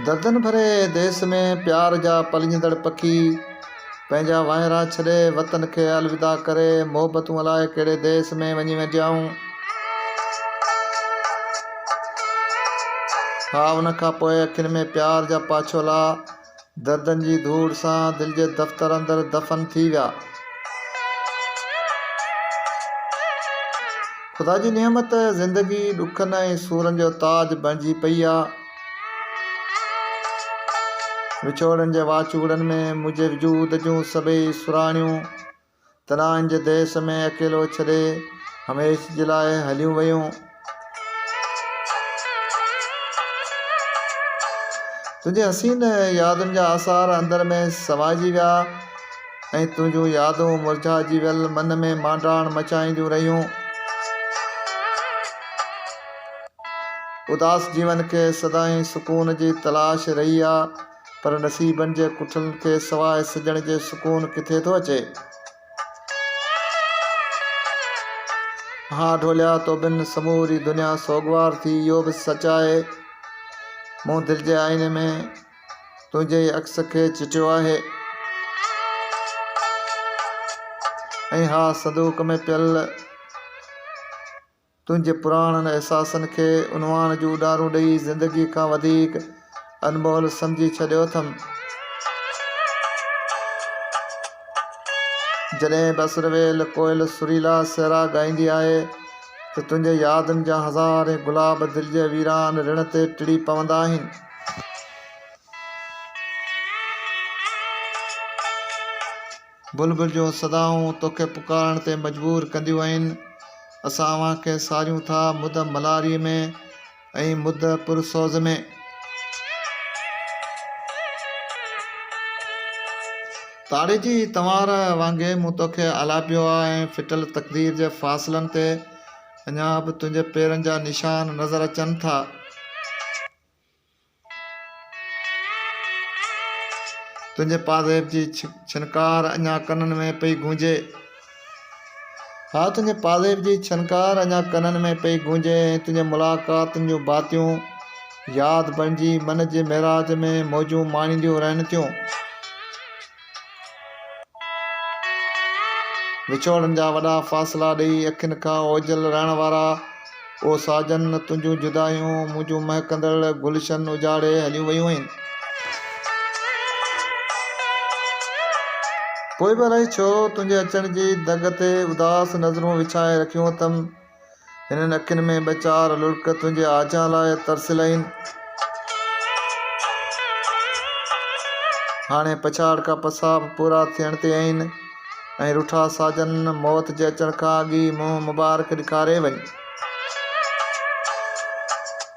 دردن ڀري ديس ۾ پيار جا پلجندڙ پکي پنهنجا واهيرا ڇڏي وطن کي الوداع ڪري محبتون الائي ڪهڙي ديس ۾ وڃي وينديون. ها ان کان پوء اکين ۾ پيار جا پاڇولا دردن جي ڌوڙ سان دل جي دفتر اندر دفن ٿي ويا. خدا جي نعمت زندگي ڏکن ۽ سورن جو تاج بڻجي پئي آ. وڇوڙن جي واچوڙن ۾ منهنجي وجود جون سڀئي سرهاڻيون تنهائين جي ديس ۾ اڪيلو ڇڏي هميشھ جي لاء هليون ويون. تنهنجي حسين يادن جا آثار اندر ۾ سمائجي ويا ۽ تنهنجون يادون مرجهائجي ويل من ۾ مانڊاڻ مچائينديون رهيون. اداس جيون کي سدائين سڪون جي تلاش رهي آ، پر نصيبن جي ڪٺلن کي سواء سڄڻ جي سڪون ڪٿي ٿو اچي. ها ڍوليا تو بن سموري دنيا سوڳوار ٿي اهو به سچ آهي. مون دل جي آئيني ۾ تنهنجي ئي عڪس کي چٽيو آهي. ۽ ها صندوق ۾ پيل. تنهنجي پراڻن احساسن کي عنوان جون اڏارون ڏئي زندگيء کان وڌيڪ انمول سمجهي ڇڏيو اٿم. جڏهن به اسر ويل ڪوئل سريلا سهرا ڳائيندي آهي ته تنهنجي يادن جا هزارين گلاب دل جي ويران رڻ تي ٽڙي پوندا آهن. بلبل جون صدائون توکي پڪارڻ تي مجبور ڪنديون آهن. اسان اوهان کي ساريون ٿا مد ملهاريء ۾ ۽ مد پرسوز ۾. تاڙي جي تنوار وانگي مون توکي آلاپيو آ ۽ ڦٽل تقدير جي فاصلن تي اڃا به تنهنجي پيرن جا نشان نظر اچن ٿا. تنهنجي پازيب جي ڇنڪار اڃا ڪنن ۾ پئي گونجي. ها تنهنجي پازيب جي ڇنڪار اڃا ڪنن ۾ پئي گونجي ۽ تنهنجي ملاقاتن جون باتيون ياد بڻجي من جي معراج ۾ موجون ماڻينديون رهن ٿيون. وڇوڙن جا وڏا فاصلا ڏيئي اکين کان اوجهل رهڻ وارا او ساجن تنهنجون جدايون منهنجون مهڪندڙ گلشن اجاڙي هليون ويون آهن. پوء به الائي ڇو تنهنجي اچڻ جي دڳ تي اداس نظرون وڇائي رکيون اٿم. هنن اکين ۾ ٻه چار لڙڪ تنهنجي آجيان لاء ترسيل آهن. هاڻي پڇاڙڪا پساهه به پورا ٿيڻ تي آهن ۽ رٺا ساجن موت جي اچڻ کان اڳ ئي منهن مبارڪ ڏيکاري وڃ.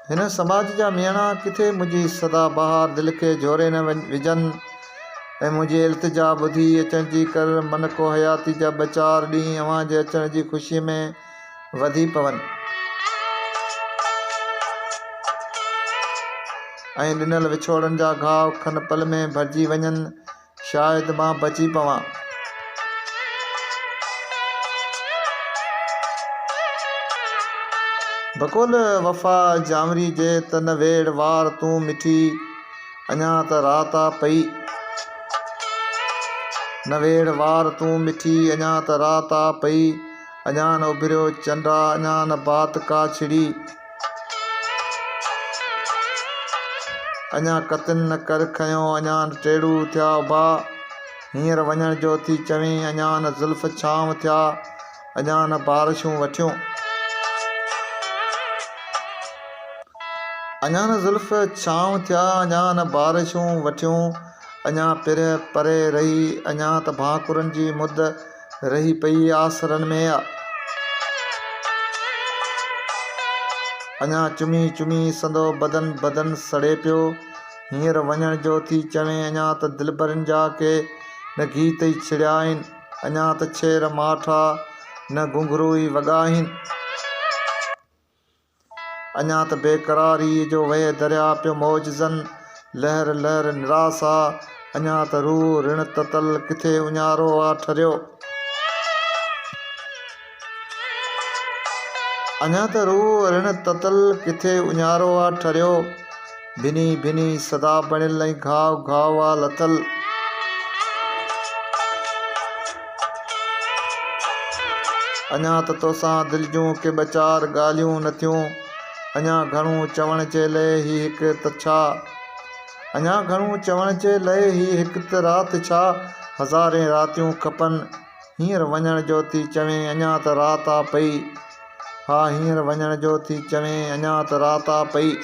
هن سماج جا ميڻا ڪٿي منهنجي سدا بهار دل کي جهوري نه وجهن ۽ منهنجي التجا ٻڌي اچڻ جي ڪر من ڪو حياتي جا ٻه چار ڏينهن اوهان جي اچڻ جي خوشي ۾ وڌي پون ۽ ڏنل وڇوڙن جا گهاء کن پل ۾ ڀرجي وڃن، شايد مان بچي پوان. بقول وفا جانوري جي ته نه ويڙ وار تون مٺي، اڃا ته رات آ پئي. نه ويڙ وار تون مٺي، اڃا ته رات آ پئي. اڃا نه اڀريو چنڊ آ، اڃا نه بات ڪا ڇڙي. اڃا ڪتن نه ڪر کنيو، اڃا نه ٽيڙو ٿيا اڀا. هينئر وڃڻ جو ٿي چوين، اڃا نه زلف ڇانو ٿيا، اڃا نه بارشون وٺيون. اڃا نه زلف ڇانو ٿيا، اڃا نه بارشون وٺيون. اڃا پرهه پري رهي، اڃا ته ڀانڪرن جي مد. رهي پئي آسرن ۾ آ. اڃا چمي چمي سندو بدن بدن سڙي پيو. هينئر وڃڻ جو ٿي چوين اڃا ته دلبرين جا ڪي نه گيت ئي ڇڙيا آهن. اڃا ته ڇير ماٺ آ نه گهنگهرو ئي وڳا آهن. اڃا ته بيقراريء جو وهي درياء پيو موجزن، لهر لهر نراس آ، اڃا ته روح رڻ تتل ڪٿي اڃارو آ ٺريو. اڃا ته روح رڻ تتل ڪٿي اڃارو آ ٺريو. ڀني ڀني صدا بڻيل ۽ گهاء گهاء آ لٿل. اڃا ته توسان دل جون ڪي ٻه چار ڳالهيون نه ٿيون. اڃا گهڻو چوڻ جي لئه هي هڪ ته ڇا. اڃا گهڻو چوڻ جي لئه هي هڪ ته رات ڇا، هزارين راتيون کپن. هينئر وڃڻ جو ٿي چوين اڃا ته رات آ پئي. ها هينئر وڃڻ جو ٿي چوين اڃا ته رات آ پئي.